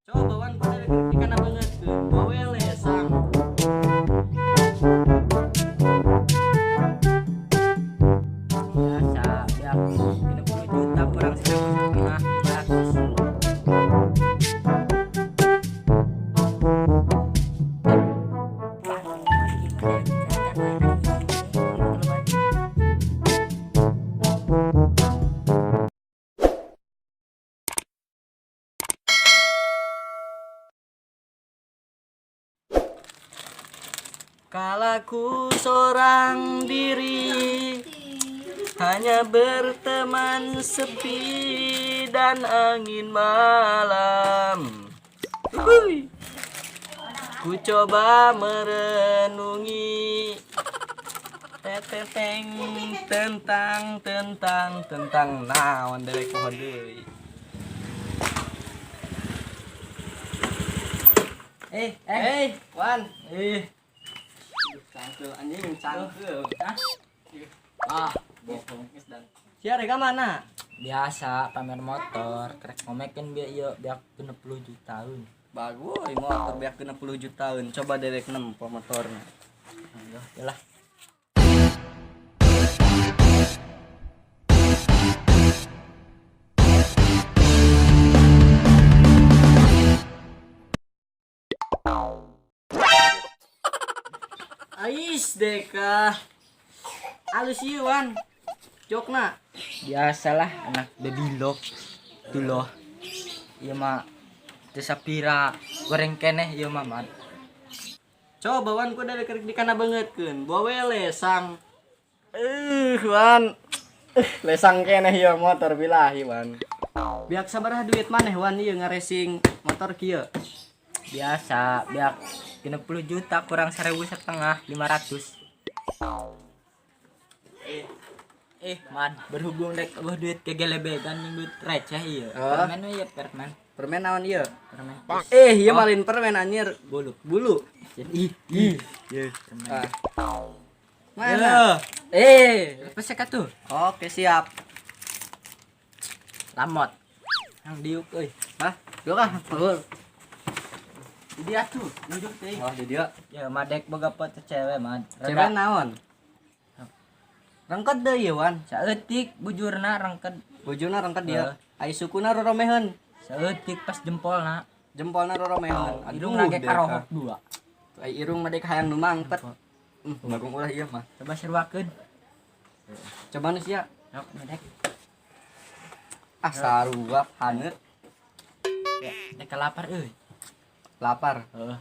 Coba wan pada dikana banget bawe lesang. Biasa, biar 60 juta kurang 1.500, 500. Kala ku seorang diri hanya berteman sepi dan angin malam. Uhuy. Ku coba merenungi teteteng tentang tentang tentang naon derek pohon deui. Eh, Eh, Wan. Eh. Cangkeul anjing, cangkeul. Hah? Ah, bohong. Geus dan. Sia rek ka mana? Biasa pamer motor, krek ngomekeun bieu ieu biak 60 jutaan. Bagus, motor beak 60 jutaan. Coba derek nempo motorna. Ayo, yalah. Ais deka. Alus ieu Wan. Jokna. Biasalah anak baby love. Tuh loh. Ieu mah teu sapira goreng keneh ieu mah man. Coba Wan ku derek rek dikana beungeutkeun. Bawe lesang. Wan. Lesang keneh ieu motor bilahi Wan. Biak sabaraha duit maneh Wan ieu ngaresing motor kieu? Biasa biak 60 juta kurang 1.500, 500. Eh, man, berhubung rek eueuh duit kegelebegan jeung duit receh ieu. Oh. Permen we ieu, permen. Permen naon ieu? Permen. Ieu Oh. malin permen anjir. Bulu. Bulu. Ih, ih. Permen. Ah. Mana? Yo. Eh. Lepas ya tuh. Oke, siap. Lamot. Yang diuk euy. Hah? Dua kah? Luhur. Di dia tuh, nunjuk teh. Oh, di dia. Ya, madek boga foto cewek, mad. Cewek naon? Rengket deui ieu, Wan. Saeutik bujurna rengked. Bojona rengket dia. Ai sukuna roromeheun. Saeutik pas jempolna. Jempolna roromeheun. Irung ge deka. karohok dua. Ai irung mah dek hayang nu mangpet. Bagong ulah ieu mah. Coba seruakeun. Coba nu sia. Sok madek. Ah, sarua haneut. Ya, dek lapar euy. Lapar. Heeh.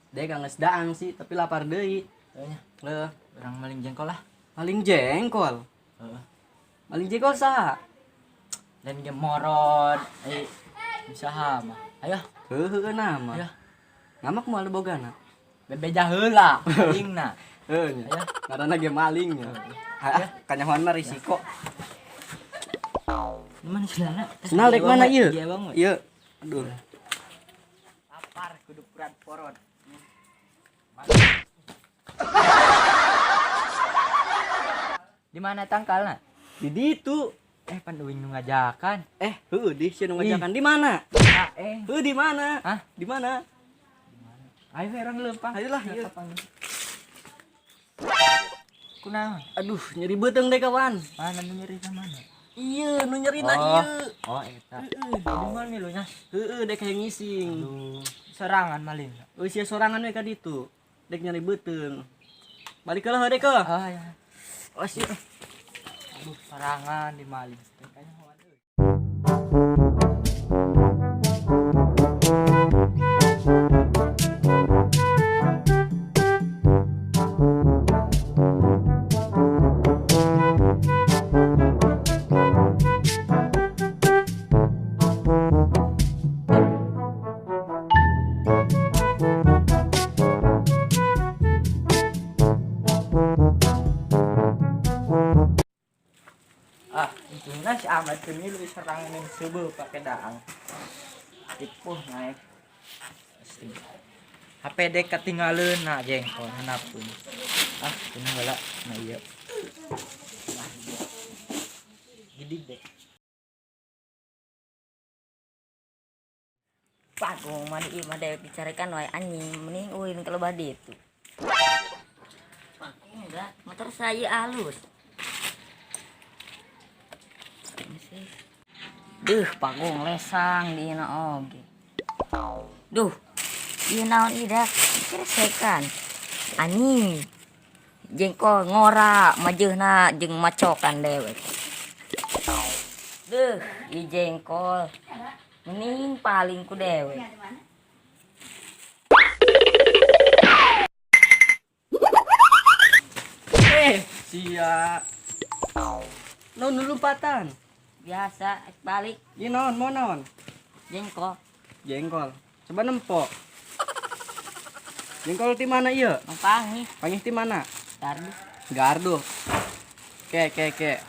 Dek geus daang sih, tapi lapar deui. Heuh nya. Heuh. Urang maling jengkol lah. Maling jengkol. Heeh. Maling jengkol saha? Dan ge morod. Eh, usaha mah. Ayo, Heuh, heuh nama. Ayo. Ngamak moal bogana. Bebeja heula malingna. Heuh nya. Ayo. Ngaranna ge maling nya. Ah, kanyahoan mah risiko. Mana celana? Senal dek mana ieu? Iya bang. Ieu. Aduh. Lapar kudu purat porot. Di mana tangkalna? Di ditu. Eh, pan uing nu ngajakan. Eh, heueuh di sia nu ngajakan di mana? Ah, eh. Heueuh di mana? Hah? Di mana? Ayo orang leumpang. Ayolah, ieu. Kunaon? Aduh, nyeri beuteung deh kawan. Mana nu nyeri ka mana? Iya, nu nyerina Oh. ieu. Oh, eta. Di mana milunya? Heueuh dek hayang ngising. Aduh, serangan maling. Eueuh sia sorangan we ka ditu. Dek nyeri beuteung. Balik heula dek ke. Ah, ya. Oh, sia. Aduh, serangan di maling. Kayaknya hoan euy. Ah, untungnya si Ahmad ini lebih serangan yang subuh pakai daang. Tipuh naik. HP dek ketinggalan nah jengkol hanapun. Ah, ini heula. Nah iya. Ah, Gede. Bagong mah di imah dewek dicarekan wae anjing, mending ulin ke lebah ditu. Bagong enggak, motor saya halus. Duh, bagong lesang di ina oge. Duh, ieu naon idak keresekan. Anjing. Jengkol ngora majeuna jeung macokan dewek. Duh, ieu jengkol. Mending paling ku dewek. Eh, sia. Naon nu lompatan? Biasa balik Ieu naon, mau naon? jengkol. Jengkol. Coba nempo. Jengkol ti mana ieu? Mangpangi Pangih ti mana? Gardu. Gardu. Ke ke ke.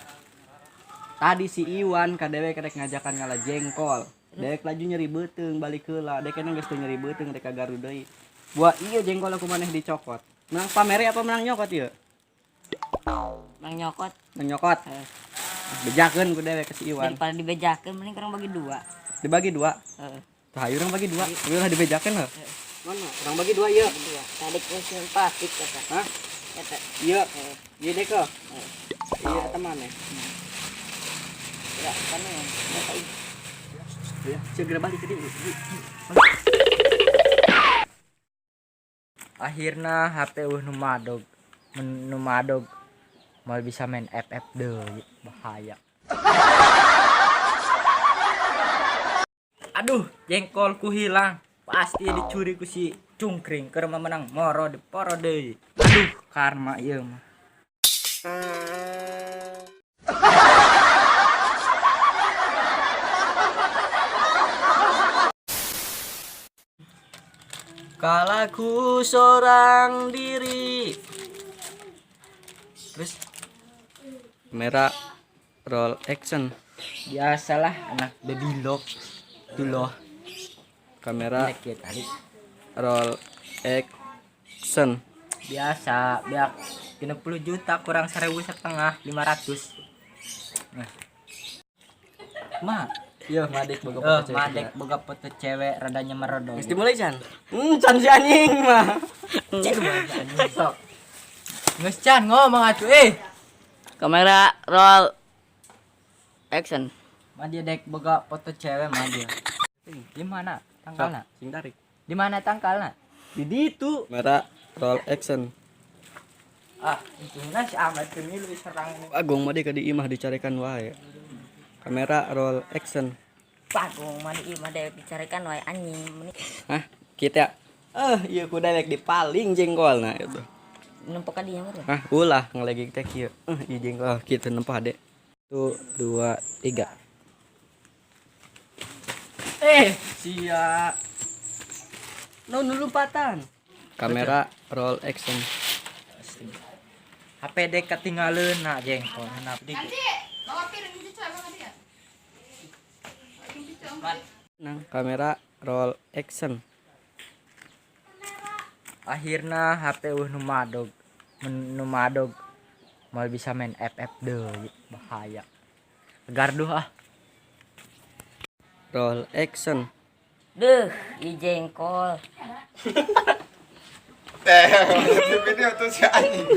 Tadi si Iwan ka dewek rek ngajakan ngala jengkol. Dewek laju nyeri beuteung balik heula. Dek geus teu nyeri beuteung rek ka Gardu deui. Buah ieu jengkol aku maneh dicokot. Menang pamere apa menang nyokot ieu? Mang nyokot. Menang nyokot. Eh. Bejakeun ku dewek ke si Iwan. Daripada dibejakeun mending kurang bagi dua. Dibagi dua. Heeh. Tuh hayu urang bagi dua. Ulah dibejakeun heuh. Mana? Urang bagi dua ieu. Dua. Tadi musim plastik eta. Hah? Eta. Ieu. Heeh. Ieu deh ke. Ieu eta maneh. Ya, kan eta ieu. Ya, segera balik ke dieu. Akhirna HP eueuh nu madog. Men nu madog moal bisa main FF deui, bahaya. Aduh, jengkolku hilang. Pasti dicuri ku si cungkring keur menang moro di poro deui. Aduh, karma ieu mah. Kalaku seorang diri. Terus Kamera roll action. biasalah anak baby lock. Tuh loh. Kamera Nek ya tadi. roll action. Biasa, biak 60 juta kurang 1.500, 500. Nah. Ma, iya madek boga foto cewek. Madek boga foto cewek radanya merodong. Geus dimulai Chan. Chan si anjing mah. Sok. Geus Chan ngomong atuh eh. Kamera roll action. Ma dia dek boga foto cewek mah dia. Di mana tangkalna? Sing tarik. Di mana tangkalna? Di ditu. Kamera roll action. Ah, untungnya si Ahmad ini lebih serang ini. Agung mah ka di imah dicarekan wae. Kamera roll action. Bagong mah di imah dewek dicarekan wae anjing. Mending Hah, kita ieu ku dewek dipaling jengkolna itu. nempok ka dieu mah. Hah, ulah ngelegik teh kieu. Ieu jengkol kitu nempo hade. 1 2 3. Eh, sia. Naon nu lompatan? Kamera roll action. HP dek ketinggalan nah jengkol nah dik. Nang kamera roll action. Akhirna HP eueuh nu madog. Men nu madog moal bisa main FF deui, bahaya. Garduh ah. Roll action. Duh, ieu jengkol. Di video tuh si anjing.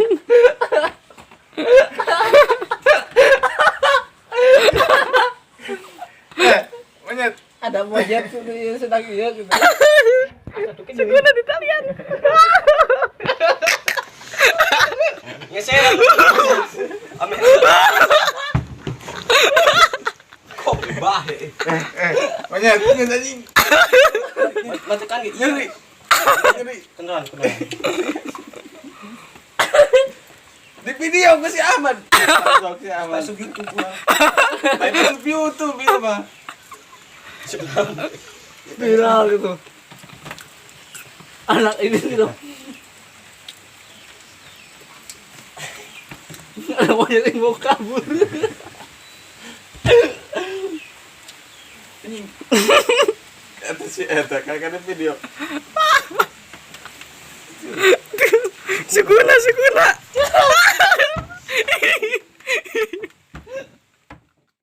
Monyet. Ada monyet sedang iya gitu. Seguna di talian. Ngeser. Ame. Kok bahe. Monyet, monyet anjing. Matukan gitu. Nyeri. Nyeri. Kenalan, kenalan. Di video ke si Ahmad. Masuk si Ahmad. Masuk YouTube gua. Masuk YouTube itu mah. Viral gitu. Anak ini gitu. Ada monyet yang mau kabur. Eta si eta kan ada video. Suguna, suguna.